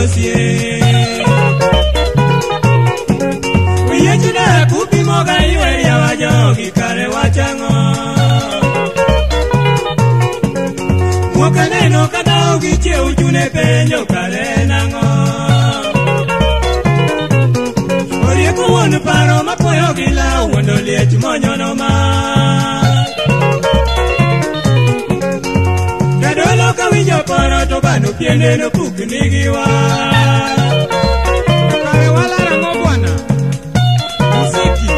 walosie. Uyechida kupimoga ywer yawa jogi kare wachang'o. Guok aneno ka dhawo gi chiew chune penjo kare nang'o. Orieko wuon paro mapuoyo gi law mondo liech monyono mach. Jadolo kawinjo poro to bano piende nopukni gi wach. Kare walaro ang'o bwana? Muziki.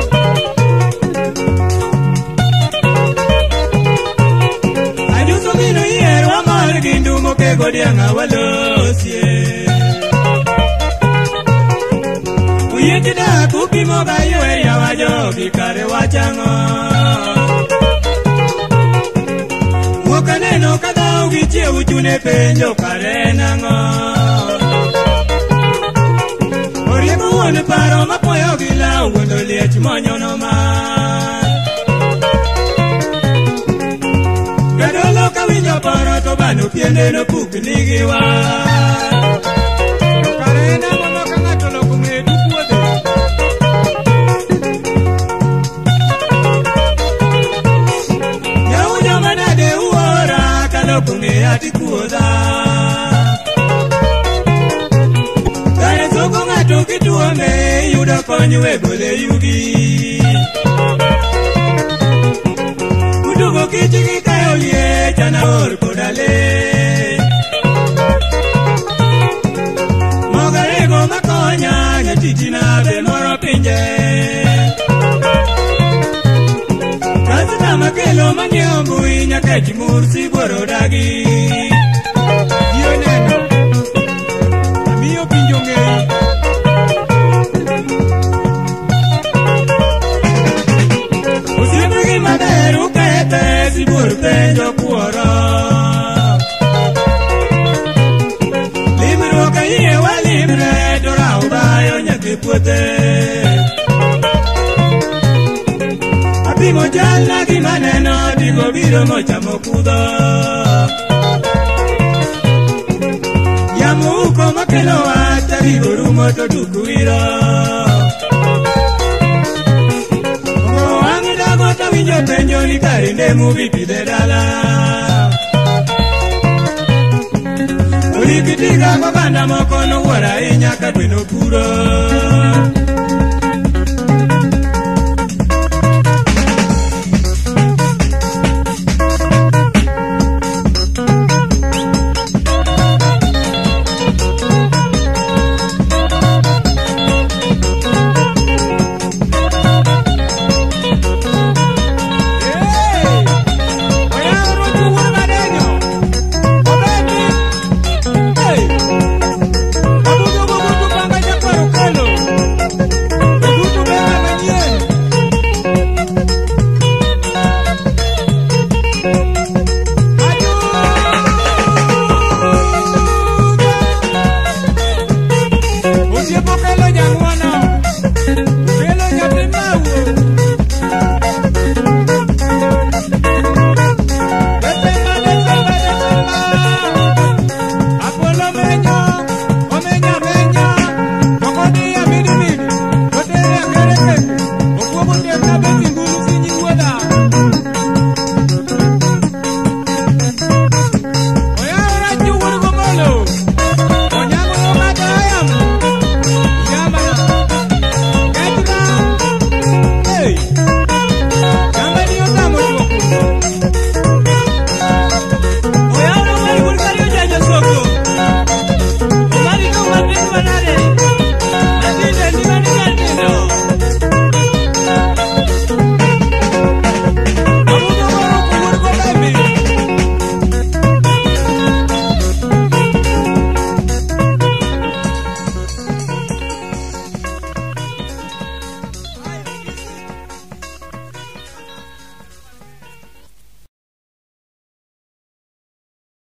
Ajuso mino yier wamor gi ndumo kego dhiang' awalosie. Uyechida kupimoga ywer yawa jogi kare wachang'o. Guok aneno ka dhawo gi chiew chune penjo kare nang'o. Orieko wuon paro mapuoyo gi law mondo liech monyono mach. Jadolo kawinjo poro to bano piende nopukni gi wach. Kare en ang'o ma ka ng'ato oloko ng'eye to ikuodhe? Jaunyo manade uora kaloko ng'eya tikuodha. Kare soko ng'ato kituome iyudo kony we gole yugi. Utugo kich gi kayo liech an aor koda le. Mogo rego makonya nyatitina be moro pinje. Kasita makelo manyiewo mbui nyakech ng'ur sibuor odagi. Ji oneno. Amiyo pinje ong'eyi. Osiep gi maber ukethe sibuor penjo kuoro. Limruok ayie walimre to rawo bayo nyaka e puothe. Apimo jalna gi maneno digo biro mochamo kudho. Yamo uko makelo wach tarigo rumo to duk wiro. Wang' dago tawinjo penjo ni kare ndemu bipidhe dala. Olikitiga goganda moko nowuoro ahinya ka dwe nopuro.